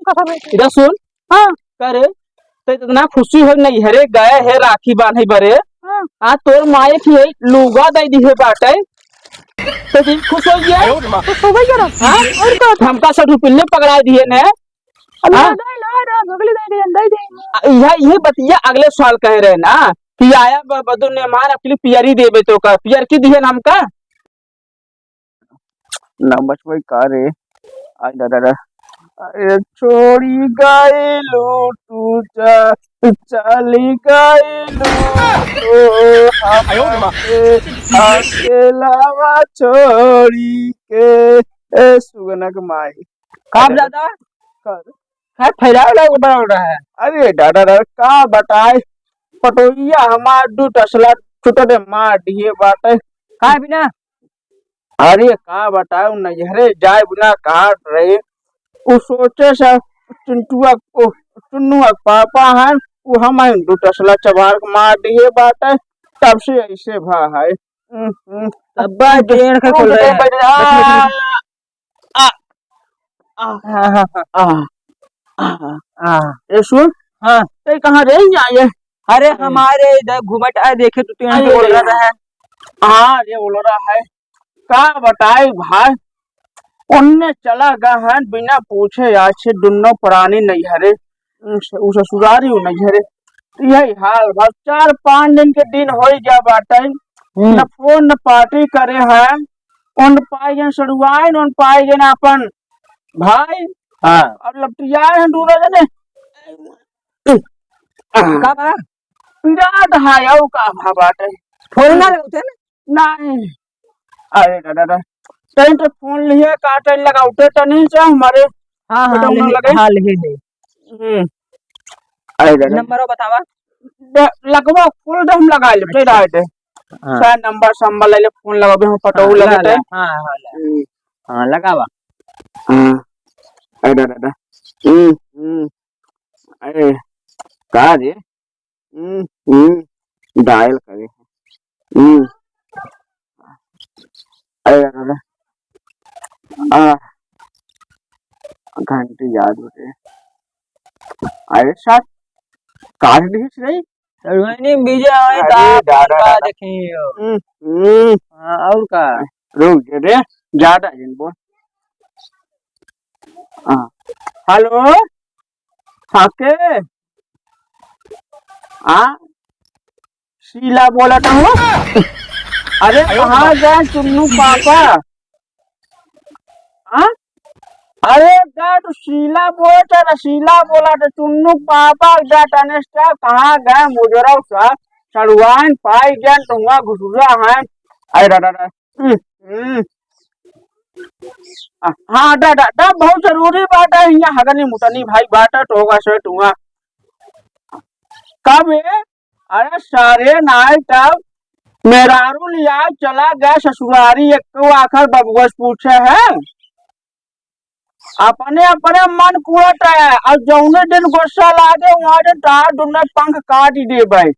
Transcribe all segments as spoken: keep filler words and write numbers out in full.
इधर सुन। हाँ। करे, तो इतना खुशी हो, नैहरे गए है राखी बांधे बरे। हाँ। आ, तोर माए की है, लुगा दे दी है बाटे। तो जी खुश हो गया। खुश हो गया ना? हाँ? और का? हमका सब रुपये पकड़ा दिए ने। अब हाँ? दे ला रे, अगले दे दे, दे दे। आ, यह, यह बतिया अगले साल कहे रहे ना कि आया ब-, बदुन ने मार अपनी पियरी देबे तो का, पियर की दिए ना हमका? ना बचबे का रे? आ, दा, दा, दा। अरे छोड़ी गइलू तू चा-, चली गइलू तो हमके अकेलावा छोड़ी के। ए सुगना के माई। का अरे दादा? का? है फैलाव लाग बड़ा हो रहा है। अरे दादा, दादा, का बताए, पटोहिया हमार दू टसला छुटले मार दिए बाटे। का बिना? अरे का बताए, नैहरे जाए बिना कहा रहे। उ सोचे से चिंटुआ, ओ, चुन्नुआ के पापा हैं, उ हम हैं, दू टसला चबार के मार दिए बाटे, तब से ऐसे भा है। हम्म, हम्म। तब्बा टेढ़ के खोल रहे हैं। बैठ, बैठ, बैठ। आ, आ, आ, हाँ, हाँ, हाँ। आ, आ, आ। ए, सुन। हाँ। ते कहाँ रे, यहाँ ये? अरे, हम्म। हमारे इधर घूमट आए, देखे तो टेढ़ के अरे। बोल रहा है। हाँ, ये बोल रहा है। का बताई भाई, उनने चला गया है बिना पूछे, आज से दुन्नो प्राणी नैहरे, उ स-, उ ससुरारी उ नैहरे। यही हाल बा, चार पाँच दिन के दिन होई गया बाटे, हम्म। न फोन न पार्टी करे हैं, उन पाई गए सड़ुआइन, उन पाई गए अपन भाई। हाँ। अब लपटियाए हैं दोनों जने। का बा? पिरात है, और का भा बाटे? फोन ना लगौते ना? नहीं। अरे दादा, दादा। तैं तो फोन लिए, काटे लगावते तनी से हमारे हाँ, हाँ, बटन ना लेहे, लगे। हाँ, लेहे है। हम्म। अरे दादा। नंबर बतावा। दे, लगवा, खोल दे, हम लगा लेब, दे अच्छा। डाल दे। हाँ। शायद नंबर संबर ले ले, फोन लगाबे, हम पटऊ हाँ, लगे ला, ते। ला, हाँ, हाँ, ला। हम्म। हाँ, लगावा। हाँ। अरे दादा, दादा। हम्म, हम्म। अरे, का रे? हम्म, हम्म, डायल करे। हम्म। अरे, अरे, अरे। आ, घंटी याद होते। अरे, साथ काट दीस रे। अरे, नहीं, बीजे आए अरे, का, दादा, का दादा। देखियो। हम्म, हम्म। हाँ, और का? रुक जा रे, ज्यादा जिन बोल। हाँ। हेलो? हाँ, के? हाँ? शीला बोलत हूँ। अरे, कहाँ गए चुन्नू पापा? हाँ? अरे, जा तू शीला बोलत है ना, शीला बोलत है, चुन्नू पापा, जा तने से कहाँ गए मुजरव सा, सड़ुआइन पाई गए, तो हुआ घुसुरा है। अरे, दा, दा, दा। हम्म, हम्म। आ, हाँ, दा, दा, दा, बहुत जरूरी बात है, हियाँ हगनी मुतनी भाई बात है, तो होगा से तुआ। कब ए? अरे सारे नाई तब मेहरारू लिया चला गया ससुरारी, एक तो आखिर बबुआ से पूछे है। अपने, अपने मन कुड़त है, और जौने दिन गुस्सा लागे, वहाँ दिन तार दुन्ने पंख काट देबे।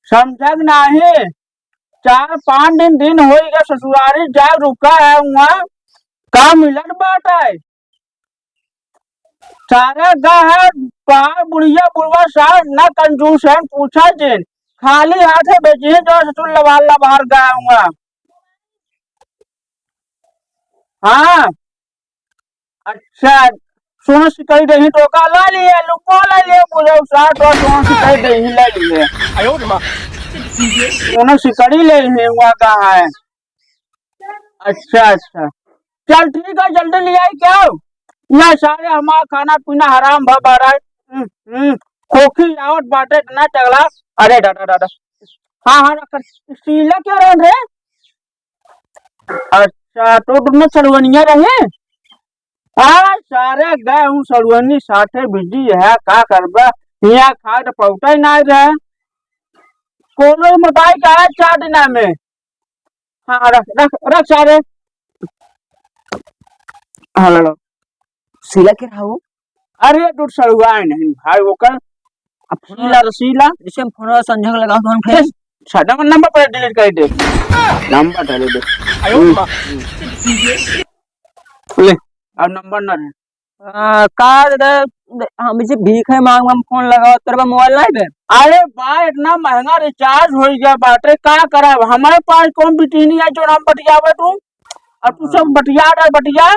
समझत नाही, चार पाँच दिन, दिन होई गए ससुरारी जाए रुका है, वहाँ का मिलत बाटे? सारे गा है, का बुढ़िया बुढ़वा सार ना कंजूस है, पूछा जिन, खाली हाथे बेची है जो ससुर लबार लबार गया हुआ। हाँ, अच्छा, सोना सिकड़ी देही तो का ला लिए, लुको ला लिए, बुझाऊ सार तो सोना सिकड़ी देही ला लिए। आयो रे माँ। सोना सिकड़ी ले ही हुआ का है। अच्छा, अच्छा। चल ठीक है, जल्दी ले आई क्या? ना सारे हमारा खाना पीना हराम भा, भा रहा है। हम्म, हम्म। खोखी आवत बाटे इतना चगला। अरे दादा, दादा। हाँ, हाँ, रख। शीला क्या रहन रे? अच्छा, तो तुमने सड़ुआनिया रहे? हाँ, सारे गए हूँ सड़ुआनी साथे बिजी है, का करबा? हियाँ खाद पौटा ही ना रहे। कोनो मोटाई का है चार दिना में। हाँ, रख, रख, रख सारे। हाँ, लो, लो। शीला के रहा हो? अरे, दूर सड़ुआ है नहीं भाई, वो कर। अब फोन शीला, रसीला। जैसे हम फोन संजोग लगाओ तो हम फिर? सादा नंबर पर डिलीट कर दे। नंबर डाल दे। आयो हम्म। माँ। ले, अब नंबर ना दे। आ, का दे, हम इसे भीख है मांग, हम फोन लगाओ, तेरे पास मोबाइल नहीं बे? अरे बा, इतना महंगा रिचार्ज हो गया बाटे, का करब? हमारे पास कौन बिटिनी है जो हम बतियावे तू? अब तू सब हाँ। बतिया रहा, बतिया।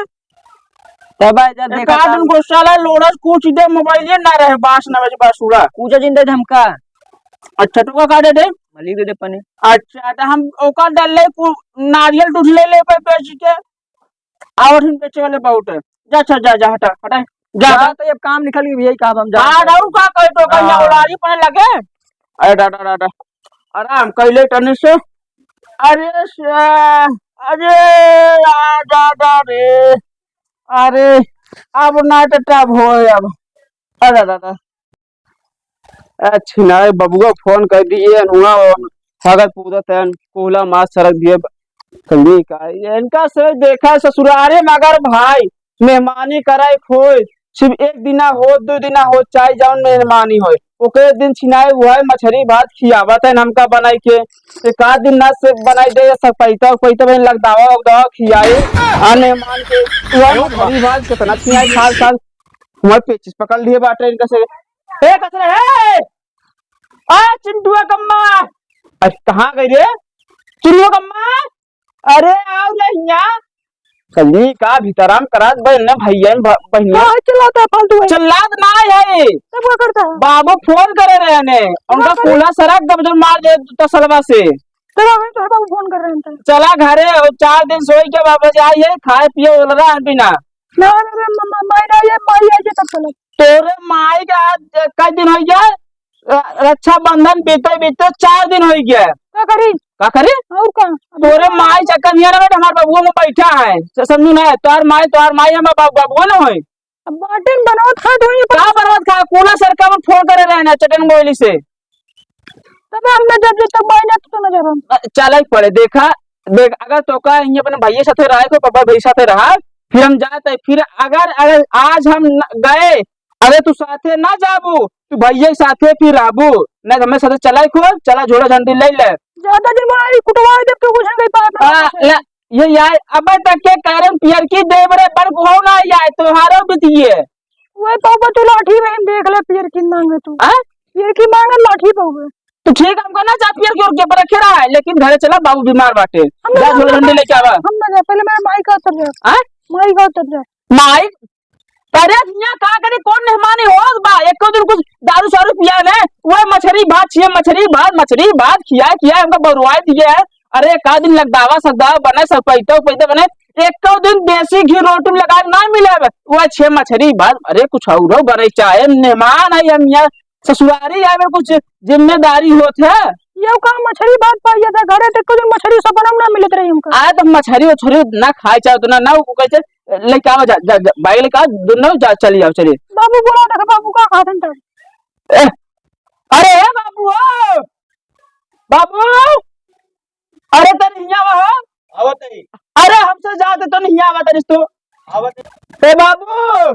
तब आ जा, एक देखा आध था। दिन गुस्सा ला, लोड़स कुछ दे, मोबाइल ये ना रहे, बास ना बजे बास उड़ा। कुछ जिन दे हमका। अच्छा, तो का दे दे? मलिक दे दे पने। अच्छा, तो हम ओकर डाल ले, कु-, नारियल दूध ले ले पे बेच के। और हम बेचे वाले बहुत है। जा, अच्छा, जा, जा, हटा, हटा। जा, जा, हटा। तो ये काम निकल गई, यही काम हम जा हाँ, रहे हैं। और का कहे तो कहीं हाँ। उड़ारी पने लगे। अरे दादा, दादा। आराम कैले तनी से। अरे से, अरे, आ, दादा रे। अरे, अब ना तो तब होए अब। अरे दादा। ए, छिनाए बबुआ फोन कर दिए, हुआ सागर पूरा तैन, कोहला मार सरक दिए। कहीं का, इनका से देखा ससुरारे मगर भाई, मेहमानी कराए खोए, सिर्फ एक दिना हो, दो दिना हो, चाहे जौन मेहमानी होए, ओकरे दिन छिनाए हुआ है, मछरी भात खियावत है हमका बनाई के। एक आध दिन ना से बनाई दे, सब पैसा, पैसा बहन लगदावा, लगदावा खियाए, आ मेहमान के, वह मछरी भात कितना छिनाए, खाल, खाल, हमारे पेचिस पकड़ लिए बाटे इनका से। ए, कचरा, ए! आ, चिंटुआ कम्मा! अरे, कहाँ गई रे? चिंटुआ कम्मा! अरे, आओ रे हियाँ। कल्ली का भीतराम करात बहन ने भैया ने भ-, बहन ने। काहे चिल्लाता है फालतू है? चिल्लात ना है। तब का करता है? बाबू फोन करे रहे ने। उनका का करे? कूल्हा सरक गब जो मार दे तसलवा से। चलो, अभी तो बाबू फोन कर रहे हैं। चला घरे, और चार दिन सोई के बाबा जाइए, खाए पिए उलरा है बिना। ना, ना, ना, म-, म-, माई ना, ये माई आई है तब चलो। तोरे माई का आज कई दिन हो गया? र-, रक्षाबंधन बीते बीते चार दिन हो गया। का करी? का करी? और का? तोरे माई चक्कर नहीं ना बेटा, हमारे बबुआ में बैठा है। स-, समझू ना, तोर माई, तोर माई हमारे बाबू, बबुआ ना होए। अब बाटिन बनावत खात होई पर का बनावत खा? कोना सरका में फोन करे रहे ना चटन बोली से। तब हम ना जब, जब तक माई ना तो ना जब हम। अ, चला ही पड़े, देखा, देख, अगर तोका यहीं अपने भैया साथे रहे को, पापा भैया साथे रहा, फिर हम जाते, फिर अगर, अगर आज हम न, गए, अगर तू साथे ना जाबू, तू भैया के साथे फिर रहबू, ना हमें साथे चला ही खो, चला झोला झंडी ले ले। ज्यादा दिन बनाई, कुटवा दे, तू कुछ नहीं पाए, आ, ले, ये यार, अबे तक के कारण पियर की देव रे, पर को ना यार, त्योहारों बीतिए। वही पापा, तू लाठी में देख ले, पियर की मांगे तू। हाँ? पियर की मांगे, लाठी पावे। तू ठीक हमको ना जा, पियर की ओर के पर रखे रहा है, लेकिन घरे चला, बाबू बीमार बाटे। हम जा, ना झोला जाए, झंडी लेके आवा। हम ना जाए, पहले मेरे माई का उतर जाए। हाँ? माई का उतर जाए। माई, अरे हियाँ का करी, कौन मेहमानी होत बा? एको दिन कुछ दारू सारू पिया ने, वह मछरी भात छिए, मछरी भात, मछरी भात खिया खिया हमका बरुआई दिए है। अरे एक आध दिन लगदावा सगदावा बने, सब पैदा पैदा बने, एको दिन देसी घी रोटी में लगा के ना मिले, वह छे मछरी भात। अरे कुछ औरो बने चाहे, मेहमान है हम यहाँ ससुरारी आवे, कुछ जिम्मेदारी होत है। ये का मछरी भात पाइए था घरे, तो एको दिन मछरी सपना में ना मिलत रही हमका। अरे तो मछरी उछरी ना खाए चाहे तो ना, ना वो कैसे लेके आओ, जा, जा, जा, बाइक लेके आओ, दोनों जा, चली जाओ, चलिए। बाबू बोला, देखा बाबू का खाते हैं तब। ए, अरे ए बाबू हो, बाबू, अरे तनी हियाँ आवा हो। आवत है। अरे हमसे जाते तो नहीं आवत है तू। आवत है। ए बाबू,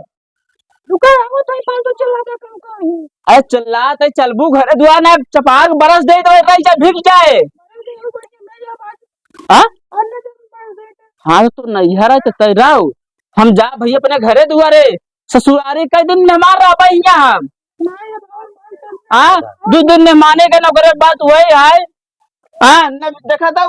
रुका, आवत है, फालतू चिल्लाता काम का है। अरे चिल्लात है, चलबू घरे दुआ ना, चपाक बरस दे तो रही जा, भीग जाए। हाँ? हाँ, तो नैहर है तो तैराऊ। हम जा भैया अपने घरे दुआरे, ससुरारी कई दिन मेहमान रहबा हियाँ हम। हाँ, दो दिन मेहमाने के नौकरे बात वही है। हाँ, न देखा था,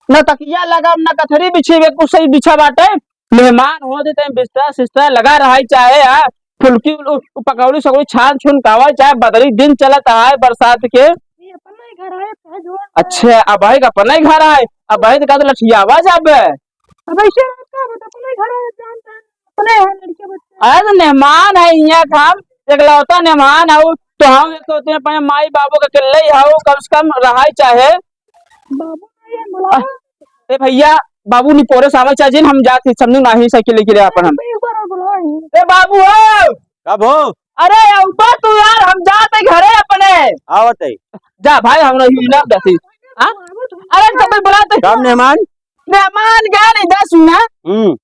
न तकिया लगा, न कथरी बिछी, वे कुछ सही बिछा बाटे। मेहमान होत ही तैं बिस्तरा सिस्तरा लगा रहा है, चाहे, हाँ, फुलकी उल-, उ-, पकौड़ी सकौड़ी छान छुन खावा, चाहे बदरी दिन चलत है बरसात के। ये अपना ही घर है, चाहे जो अच्छा, अब भाई का अपना ही घर है, अब भाई तो का तो लठियावा जाबे। अब ऐसे रहता है, तो अपना ही घर है, जानता है, अपने हैं लड़के बच्चे। अरे तो मेहमान है यहाँ का, हम एकलौता मेहमान है, तो हम एक होते हैं अपने माई बाबू के अकेले ही हो, कम से कम रहा ही चाहे। बाबू नहीं है, बुलाओ। आ, ए भैया, बाबू निपोरे से आवे चाहे जिन, हम जात ही समझू नाही साइकिल लेके रे अपन हम। एक बार और बुलाओ ही। ए बाबू हो। कब हो? अरे ऊपर तू यार, हम जात ही घरे अपने। आवत है। जा भाई, हम नहीं ना जाती। हाँ? अरे सब बुलाते। कब मेहमान? मेहमान क्या नहीं, जा सुना। हम्म।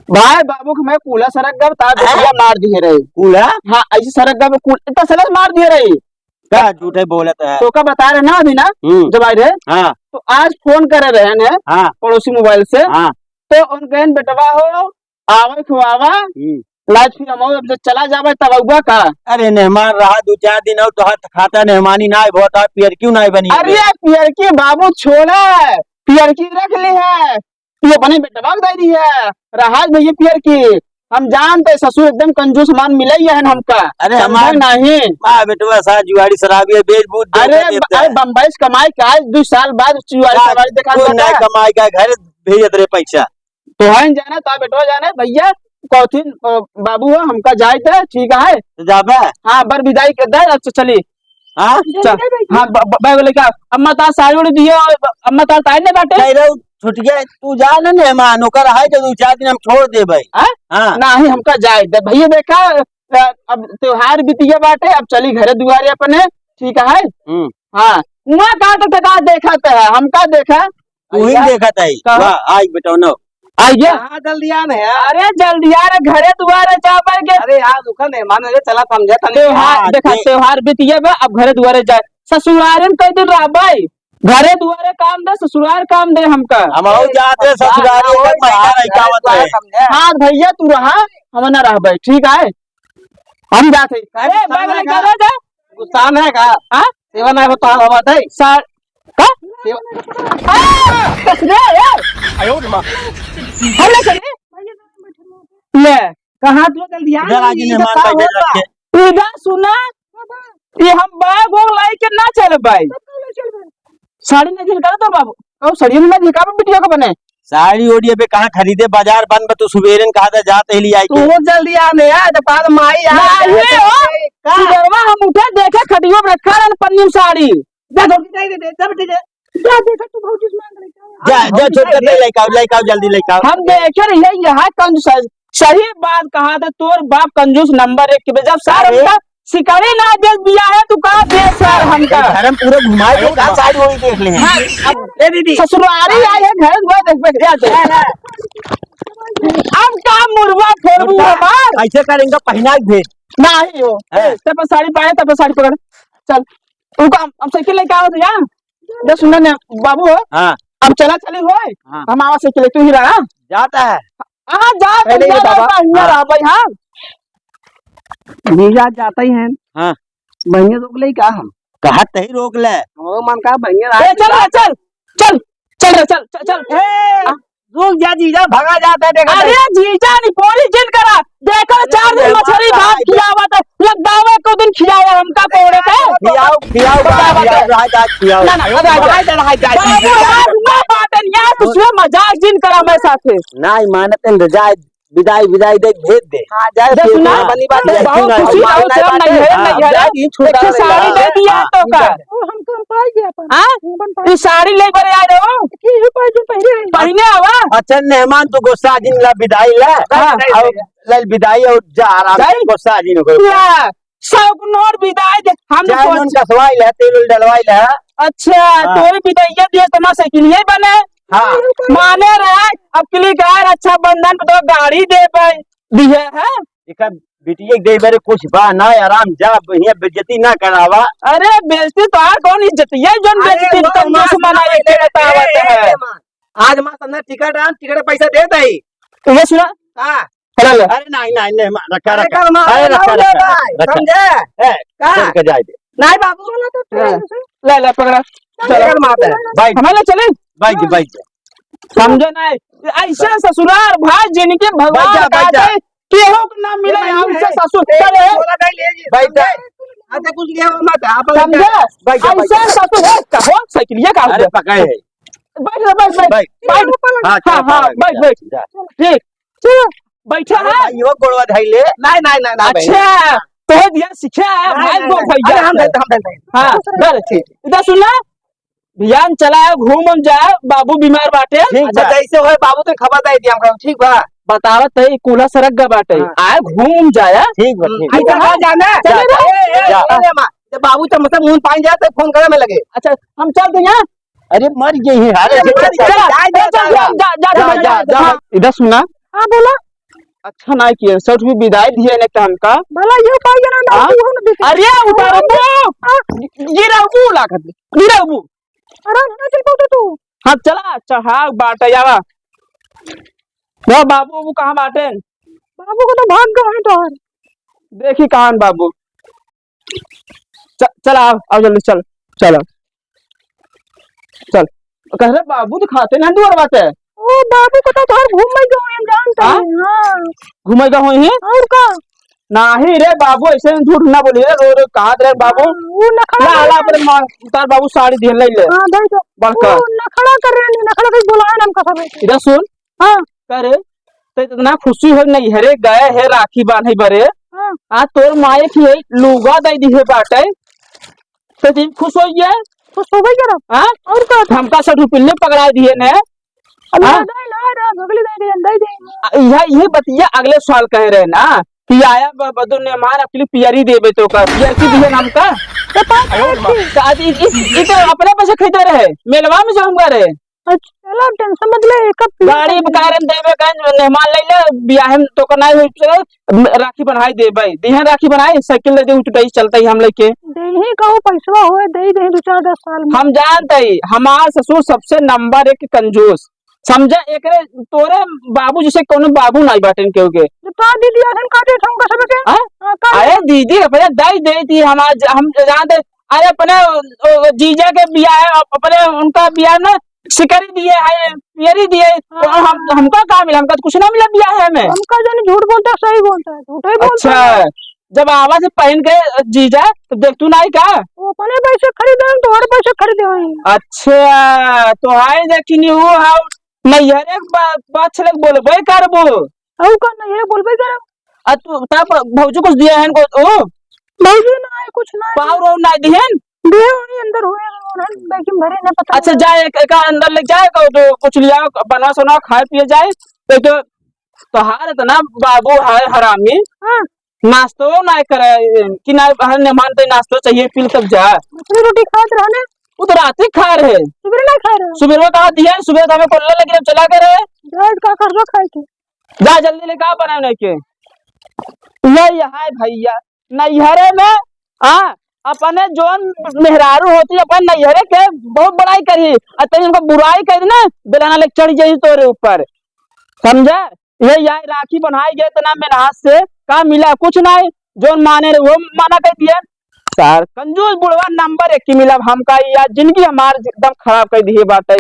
भाई बाबू के मैं कूला सरक गब, तार बिटिया मार दिए रहे। कूला? हाँ, ऐसे सरक गब, कूल-, इतना सरस मार दिए रहे। का झूठे बोलत है? तो का बता रहे ना अभी ना, हम्म। जब आए रहे, हाँ। तो आज फोन करे रहे ने, हाँ। पड़ोसी मोबाइल से, हाँ। तो उनके बेटवा हो, आवे खुआवा, हम्म। लाज फिर हम अब जब चला जाबे तब अउबा का? अरे मेहमान रहा दू चार दिन अउर तोहार खाता मेहमानी नाहीं भवा, तोहार पियरकी नाहीं बनी अरे। पियरकी बाबू छोड़ा, पियरकी रख ली है, तू अपने बेटवा के दे दी है, रहा भैया पियरकी। हम जानते ससुर एकदम कंजूस मान मिले ही है हमका। अरे समझे हमार नाहीं? माँ बेटवा सा जुआड़ी शराबी है, बेच बूझ अरे देता ब-, देता अरे है। बम्बई से कमाई के आज दो साल बाद जुआड़ी का शराबी देखा कोई जाता नहीं है। कमाई का घर भेजत रहे पैसा। तो है जाना, ता बेटवा जाने, भैया, कौथिन, अ, बाबू हो, हमका जाए दे, ठीक है? तो जाबे? हाँ, बर विदाई के दे, अच्छा, चली। हाँ? चल, हाँ, ब-, ब-, बैग लेके आ। अम्मा तार साड़ी उड़ी दियो, अम्मा तार ताई ने बाटे? नहीं रे, छुटिया, तू जा ना मेहमान, ओकर है जो दो चार दिन हम छोड़ देबे। हाँ? हाँ। नहीं, हमका जाए दे, भैया, देखा, अ, अब त्योहार बीतिया बाटे, अब चली घरे दुआरे अपने, ठीक है? हम्म। हाँ, वहाँ का तो ठेका देखत है, हमका देखा। तू ही देखत है। कहाँ? वाह, आई बेटौनो। आई गया? कहाँ जल्दी आन है? अरे जल्दी आ रे, घरे दुआरे जाबे के। अरे यार, रुका नहीं, मान ले, चला समझे तनी। त्योहार, हाँ, देखा, दे- त्योहार बीतिया बा, अब घरे दुआरे जाए। ससुरारे में कई दिन रहबे? घरे दुआरे काम दे, ससुरार काम दे हमका। हम अउर जात रहे ससुरारी, एक महीना नहीं का मत रहे। समझे? हाँ भैया, तू रहा, हम ना रहबे, ठीक है? हम जात है। अरे, गुस्सा बगल में है का? जा। गुस्सा में है का? हाँ? सेवा नहीं होता, हम बात है। सर, का? सेवा। आ, ससुरे, ए। आयो रे माँ। हम ले चली। ले, कहाँ तू जल्दी आ? इधर आ जी, ये मेहमान सब बैठे होता। रखे। इधर सुना, ये हम बैग वैग लाई के ना चल पाई। साड़ी नहीं झिलका तो बाबू, कहू साड़ी में ना झिलका बिटिया को बने। साड़ी ओड़ी अबे कहाँ खरीदे, बाजार बंद बा, तू सुबेरे न कहा था, जाते ही ले आई तू के। बहुत जल्दी आ ने यार, जब बाद में आई यार। नहीं हो, का? सुबेरवा हम उठे, देखे खटियो पे रखा रहन पन्नी में साड़ी। जा धोती दे दे, जा बेटी दे। जा देखा तू भौजी से मांग ले। जा, जा, छोटका दे, लेके आओ, लेके आओ, जल्दी लेके आओ। हम देखे रहिए यहाँ कंजूस है। सही बात कहा था, तोर बाप कंजूस नंबर एक के बे। जब सार अरे। हमका सिकड़ी ना दे दिया है, तू कहा दे सार हमका। घर में पूरा घुमाए के का साइड वही देख ले हैं। हाँ, अब ए दीदी। ससुरारी आई है, घर में देख, देख, देख, देख। अब का मुर्गा फोड़बू हमार? ऐसे करेंगे, पहना के भेज। नहीं हो। हाँ। ए, ते पर साड़ी पाए, ते पर साड़ी पकड़। चल, तू का, हम साइकिल लेके आओ तो यार। दे सुना ने, बाबू हो। हाँ। अब चला चली होय। हाँ। हम आवा साइकिल, तू ही रहा। जाता है। हाँ, जा, पहले जा, ये बाबा। जा, हियाँ हाँ। रह भाई, हाँ। जीजा जाते ही हैं। हाँ। बहिने रोक ले का हम? कहत ही रोक ले। ओ मन का बहिने ए, चल रे, चल, चल, चल रे, चल, चल, चल। ए, हाँ। रुक जा जीजा, भगा जाता है, देखा अरे नहीं। जीजा नहीं, पूरी जिन करा। देखो, चार दिन अरे मछली वाह, भात वाह, खियावा तो, लग दावे को दिन खियाया हमका कोड़े पे। खियाओ, खियाओ, खियाओ, खियाओ, खियाओ। ना, ना, अरे, अरे, अरे, अरे, अरे, बाबू, हमार ना बात है, यार, कुछ में मजाक जिन करा मेरे साथे। नहीं मानते हैं, जाए, विदाई, विदाई दे, भेज दे। हाँ, जाए, दे फिर सुना, हाँ, बनी बात है। बहुत खुशी रहो, सब नहीं है, हाँ, नहीं है। जाए, ये छूटा एक साड़ी दे दिया हाँ, तो का? ठीक है। ओ, हम तो हम पाई गया अपन। हाँ? हम अपन पाई ये साड़ी ले बरे आ रहे हो? कि ये पाई जो पहले है। पहले आवा? अच्छा, मेहमान तो गुस्सा जिन ला विदाई ला। हाँ। और लल विदाई और जा आराम से जाई? गुस्सा जिन हो। या, शौक नोर विदाई दे, हम जय सोच नोन कसवाई ला, तेल उल डलवाई ला। अच्छा, हाँ। तोरी विदाई दिए तो ना साइकिल ये बने। हाँ। माने रहे, अब क्लिक यार, रक्षाबंधन पे तो गाड़ी दे पाए, दिए है। एकर बिटिया के दे बरे कुछ बा ना, आराम जा, बढ़िया बेइज्जती ना करावा। अरे बेइज्जती तो आ, कौन इज्जत? ये जोन अरे बेइज्जती वो तुम माँ जो मना सुना, ये बतावत ए, है। ए, माँ, आज माँ सामने टिकट आन, टिकट पैसा दे दई। तो ये सुना? हाँ। अरे ले। अरे नहीं, नहीं, नहीं, माँ, रखा, अरे रखा। कल माँ अरे रखा, रखा, रखा, भाई, रखा। समझे? ए, का? छोड़ के जाए दे। नहीं बाबू। बोला तो हाँ। ले, ले, पकड़ा। चलो। चलो। मार दे। बैठ। हमारे चले? बैठ जा, बैठ जा। समझो नहीं। ऐसे ससुरार भाई जिनके भगवान बैठ जा, बैठ जा। काटे, केहू के ना मिले ए, हमसे ए, ससुर। ए, चले। बोला नहीं ले जी, बैठ जा। समझे? अच्छा, कुछ लिया हुआ मत, आप लोग समझे? बैठ जा, बैठ जा। ऐसे ससुर है, कहो, साइकिलिया का अरे, हो? पकड़े है। बैठ जा, बैठ, बैठ। बैठ। बैठ। हाँ, हाँ, चल, हाँ, पागल, बैठ, जा, बैठ। जा। ठीक। चलो, बैठा अरे है। भाई, यो गोड़वा धइले। नहीं, नहीं, नहीं, नहीं, अच्छा, नहीं। तो दिया सीखा है, नहीं, भाई नहीं, गोड़ नहीं। भैया अरे, हम से। धइले, हम धइले। हाँ, चलो, ठीक। इधर सुन ना, बिहान चला है, घूम हम जाए, बाबू बीमार बाटे। ठीक अच्छा, बा। जैसे होए, बाबू तो खबर दे दिया हमको, ठीक बा? बतावत है, ई कूल्हा सरक गा बाटे। हाँ। आए, घूम जाए। ठीक बा, ठीक बा। ऐसा कहा जाना? चले जा। ए, ए, जा। ए, ए, माँ, जब बाबू तो मतलब मुंह पानी जाए, तो फोन करे में लगे। अच्छा, हम चल देंगे। अरे, मर गई है। अरे, चल, चल, चल, चल, जा, जा, जा, जा, जा, जा, जा। हाँ। इधर सुना। हाँ, बोला। अच्छा ना किए, सठ भी विदाई दिए ने काम का। भला ये पाई ना, ना, हाँ? तू हो ना देखे। अरे, उतारो तो। हाँ। गिराऊ बू लागत, गिराऊ बू। अरे, ना चल पाओ तो तू। हाँ, चला, चढ़ाव बाटे, आवा। वो बाबू, वो कहाँ बाटे? बाबू को तो भाग गए हैं तोहर। देखी कहाँ बाबू। च-, चल आओ, आओ जल्दी, चल, चल, चल। कह रहे बाबू दिखाते ना दुआर बाटे। ओ बाबू को तो तोहर घूम में गए हैं, जानता हाँ? है, हाँ। घूमे का होई है? और का? नाही रे बाबू, ऐसे झूठ ना बोलिए, रो रो कहा रे बाबू। हाँ, वो नखड़ा ला, कर ला, रहे अपने हैं। माँ, तार बाबू साड़ी दिए, ले ले। हाँ, दे दो। बड़का। वो नखड़ा कर रहे हैं, नखड़ा कहीं बोला है ना हमका सब। इधर सुन। हाँ। करे, तो इतना खुशी हो नैहरे गए है राखी बांधे बरे। हाँ। आ तोर माए की है लुगा दे दी है बाटे। तो तुम खुश हो गए? खुश हो गई जरा। हाँ? और का? हमका सब रुपये पकड़ा दिए ने। अब हाँ? दे ना रे, अगली दे दे, दे दे। आ, यह, यह बतिया अगले साल कहे रहे ना कि आया ब-, बदो मेहमान अपनी पियरी देबे तो का, पियर की दिए हमका। तो पाँच सौ की। तो आज इ-, इ-, इ तो अपने पैसे खरीदे रहे, मेलवा में जाऊंगा रे। अच्छा, चलो, टेंशन मत ले, एक अब गाड़ी में कार में देवे, कहें मेहमान ले ले, बियाह में तो का नहीं होई, चलो, राखी बनाई देबे, दिहन राखी बनाई, साइकिल ले दे, उठ गई, चलते ही हम लेके। देही कहूँ पैसवा होए, दे दे दो चार दस साल में। हम जानते ही, हमार ससुर सबसे नंबर एक कंजूस, समझा? एकरे तोरे बाबू जैसे कोनो बाबू नहीं बाटेन केहू के। तो का दीदी अखन काटे हम कसम के? हाँ? हाँ, का अरे दीदी? दीदी, अपने दाई दे दी, हमार ज-, हम जानते, अरे अपने, ओ, जीजा के बियाह है, अप-, अपने उनका बियाह में सिकरी दिए है, पियरी दिए है, तो हाँ। हम, हमका का मिला? हमका तो कुछ ना मिला बियाह में। हमका जन झूठ बोलता, सही बोलता है, झूठे ही बोलता अच्छा, है। जब आवा से पहन के जीजा, तो देख तू नहीं का? वो अपने पैसे खरीदे हैं, तोहरे पैसे खरीदे हैं। अच्छा, तो हाय देखिनी वो हाउ नैहरे के बा-, बात छलक बोलबे करबो। हाउ का नैहरे बोलबे करब? आ तू ता प-, भौजी कुछ दिया है इनको ओ? भौजी ना है, कुछ ना है। पाव रो ना दिहन? दे वही अंदर हुए हैं, उन्हें लेकिन भरे ना पता अच्छा, नहीं। जाए एक, एक अंदर ले जाए को तो कुछ लिया, बनवा सोना खाए पिए जाए। तो, तो तोहार इतना बाबू है हरामी। हाँ। नाश्तो ना करे कि ना, हर मेहमान ते नाश्तो चाहिए, पी तब जा। मछली रोटी खात रहने। वो तो रात ही खा रहे। सुबह ना खा रहे। सुबह में कहा दिया, सुबह तो हमें कोल्ला लगी, हम चला गए रहे। जा, का कर दो खाए के। जा जल्दी ले, का बनाए नहीं के। ये यहाँ है भैया, नैहरे में, हाँ, अपने जोन मेहरारू होती, अपन नैहरे के बहुत बड़ाई करी, और तनी उनको बुराई करी ना, बेलाना लेके चढ़ जाई तोरे ऊपर, समझा? ये यार राखी बनाए गए इतना मेहनत से, का मिला? कुछ नहीं। जो माने रहे वो मना कर दिए। सर कंजूस बुढ़वा नंबर एक की मिला हमका, यार जिंदगी हमार एकदम खराब कर दिए बाटे।